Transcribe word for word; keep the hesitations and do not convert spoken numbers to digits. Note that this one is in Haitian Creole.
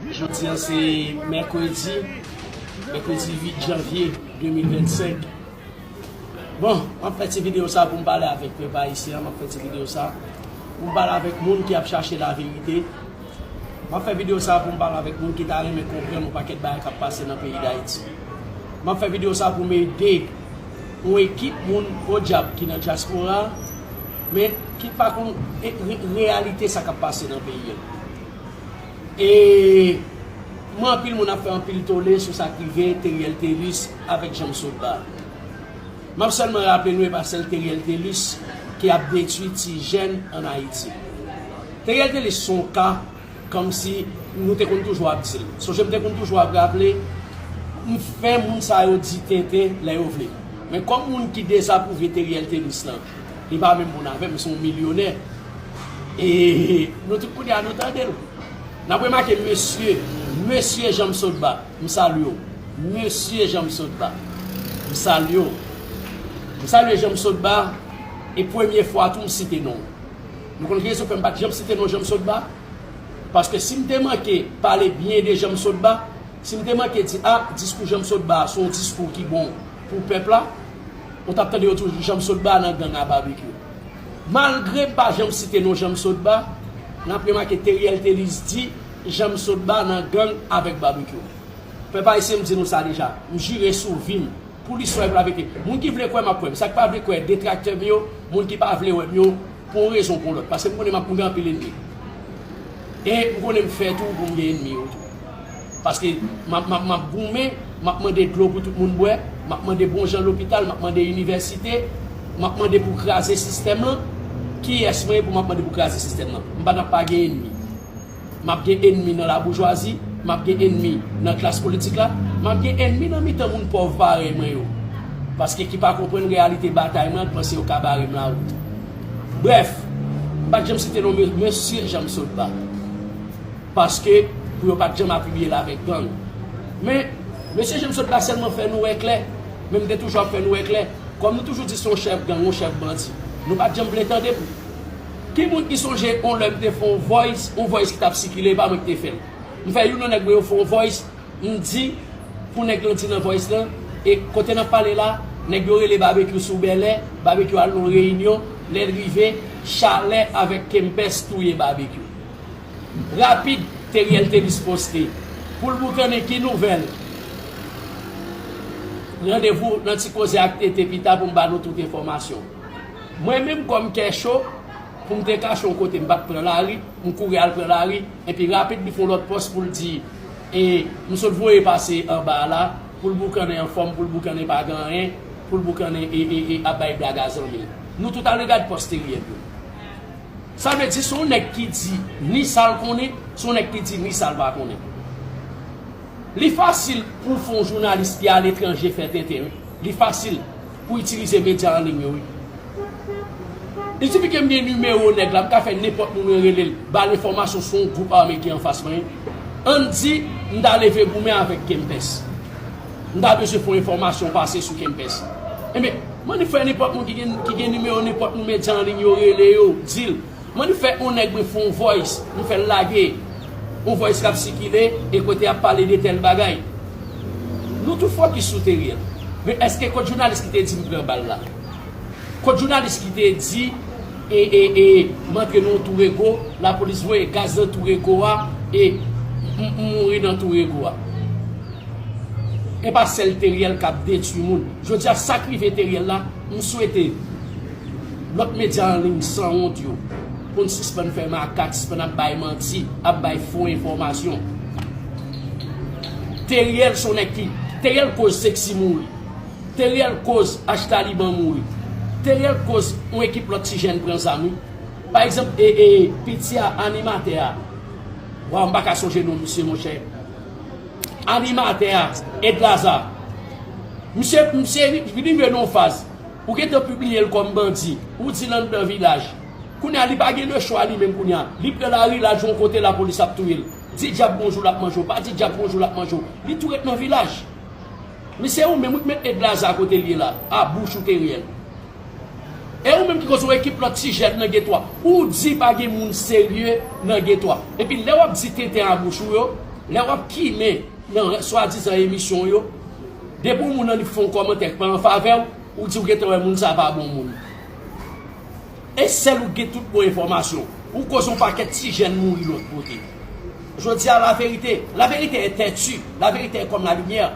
Jodi a se mèkredi, mèkredi uit janvye de mil vennsenk. Bon, m ap fè ti videyo sa pou m pale avèk pèp ayisyen an, m ap fè ti videyo sa pou m pale avèk moun ki ap chache laverite. M ap fè videyo sa pou m pale avèk moun ki ta renmen konprann yon pakèt bagay k ap pase nan peyi Dayiti. M ap fè videyo sa pou m ede yon ekip moun podyab ki nan dyaspora, men ki pa konn e, re, reyalite sa k ap pase nan peyi an. E mwen, anpil moun ap fè anpil tole sou sa k rive Teriel Thelus avèk Janm Sotba. M ap sèlman raple nou, e pa sèl Teriel Thelus ki ap detwi ti jèn ann Ayiti. Teriel Thelus se yon ka kòmsi nou te konn toujou ap di l. Sonje m te konn toujou ap raple, m fè moun sa yo di tenten lè yo vle. Men kòm moun ki dezapwouve Teriel Thelus lan, li pa menm moun avè m, se yon milyonè. E nou tout kounye a nou tande l. N ap remake mesye, mesye Janm Sotba, m salye w. Mesye Janm Sotba, m salye w. M salye Janm Sotba, e premye fwa tou m site non w. Nou konn ki rezon fè m pa t janm site non Janm Sotba? Paske si m te manke pale byen de Janm Sotba, si m te manke di, a, diskou Janm Sotba a se yon diskou ki bon pou pèp la, ou t ap tande yo toujou Janm Sotba nan gang a Babekyou. Malgre m pa janm site non Janm Sotba, n ap remake Teriel Thelus di Janm Sotba nan gang avèk Babekyou. Pèp ayisyen, m di nou sa deja, m jire sou vi m, pou listwa e pou laverite. Moun ki vle kwè m ap kwè m. Sa k pa vle kwè, detraktè m yo, moun ki pa vle wè m yo, pou yon rezon pou yon lòt. Paske m konnen m ap, m gen anpil ènmi. E m konnen m fè tou pou m gen ènmi yo tou. Paske m ap, m ap, m ap goumen, m ap mande dlo pou tout moun bwè, m ap mande bon jan lopital, m ap mande inivèsite, m ap mande pou kraze sistèm lan. Kiyès mwen ye pou m ap mande pou kraze sistèm lan? M pa t ap pa gen ènmi. M ap gen ènmi nan laboujwazi, m ap gen ènmi nan klas politik la, m ap gen ènmi nan mitan moun pòv parèy mwen yo. Paske ki pa konprann reyalite batay mwen an, ki panse yo ka bare m lawout. Brèf, m pa t janm site non me-, mesye Janm Sotba. Paske pou yo pa t janm atribiye l avèk gang. Men, mesye Janm Sotba sèlman fè nou wè klè, men m te toujou ap fè nou wè klè. Kòm nou toujou di se yon chèf gang, yon chèf bandi, nou pa t janm vle tande pou. Ki moun ki sonje yon lè m te fè yon voice, yon voice ki t ap sikile, e pa mwen ki te fè l. M fè youn nan nèg mwen yo fè yon voice, m di pou nèg lan di nan voice lan, e kote n ap pale la, nèg yo rele Babekyou sou Bèlè, Babekyou al nan yon reyinyon, lè l rive, chalè avèk Kempès touye Babekyou. Rapid, Teriel Thelus poste. Pou l boukannen ki nouvèl? Randevou nan ti koze ak Tete pita pou m ba nou tout enfòmasyon. Mwen menm kòm kè cho, pou m te kache yon kote, m pa t pran lari, m kouri al pran lari, epi rapid li fè yon lòt pòs pou l di, e, m sot voye pase anba a la, pou l boukannen anfòm, pou l boukannen pa gen anyen, pou l boukannen e, e, e, ap bay blag a zanmi l. Nou tout ale gad pòs Teriel yo. Sa vle di se yon nèg ki di ni sa l konnen, se yon nèg ki di ni sa l pa konnen. Li fasil pou w fè yon jounalis ki aletranje fè tenten, wi. Li fasil pou w itilize medya an liy yo, wi. Li sifi ke m gen nimewo nèg la, m ka fè nenpòt moun mwen rele l, ba l enfòmasyon sou yon gwoup ame ki anfas mwen. Ann di, m ta leve goumen avèk Kempès. M ta bezwen fè yon enfòmasyon pase sou Kempès. Enben, mande frè nenpòt moun ki gen, ki gen nimewo nenpòt moun medya an liy yo, rele yo, di l. Mande fè yon nèg mwen fè yon voice, m fè l lage. Yon voice k ap sikile, e kote y ap pale de tèl bagay. Nou tout fokis sou Teriel. Men èske kot jounalis ki te di m pran bal la? Kot jounalis ki te di, e, e, e, m antre nan yon tou rego, lapolis voye gaz nan tou rego a, e m, m, m mouri nan tou rego a? E pa sèl Teriel k ap detwi moun. Jodi a, sa k rive Teriel la, m swete lòt medya an liy sanwont yo, pou n sispann fè makak, sispann ap bay manti, ap bay fo enfòmasyon. Teriel se yon nèg ki, Teriel koz Sexy mouri. Teriel koz H Taliban mouri. Teriel koz yon ekip lòt ti jèn pran zam, wi. Pa egzanp, e, e, piti a, animatè a. Waw, m pa ka sonje non misye, monchè. Animatè a, Edlaza. Misye, misye ri-, rive nan yon faz. Ou gentan pibliye l kòm bandi. Ou di l anndan vilaj. Kounye a, li pa gen lechwa li menm kounye a. Li pran lari, l al jwe yon kote lapolis ap touye l. Di dyab bonjou, l ap manje w. Pa di dyab bonjou, l ap manje w. Li tou ret nan vilaj. Men se ou menm, ou k met Edlaza kote l ye la, a bouch ou Teriel. E ou menm ki koz yon ekip lòt ti jèn nan geto a. Ou di pa gen moun serye nan geto a. Epi lè w ap di tenten a bouch ou yo, Lè w ap kimen nan swadizan emisyon yo, depi yon moun annik fè yon kòmantè k pa an favè w, ou di w gentan wè moun sa pa bon moun. E sèl ou k gen tout bon enfòmasyon. Ou koz yon pakèt ti jèn mouri lòt kote. Jodi a, la vérité, la vérité est têtue, la vérité est comme la lumière.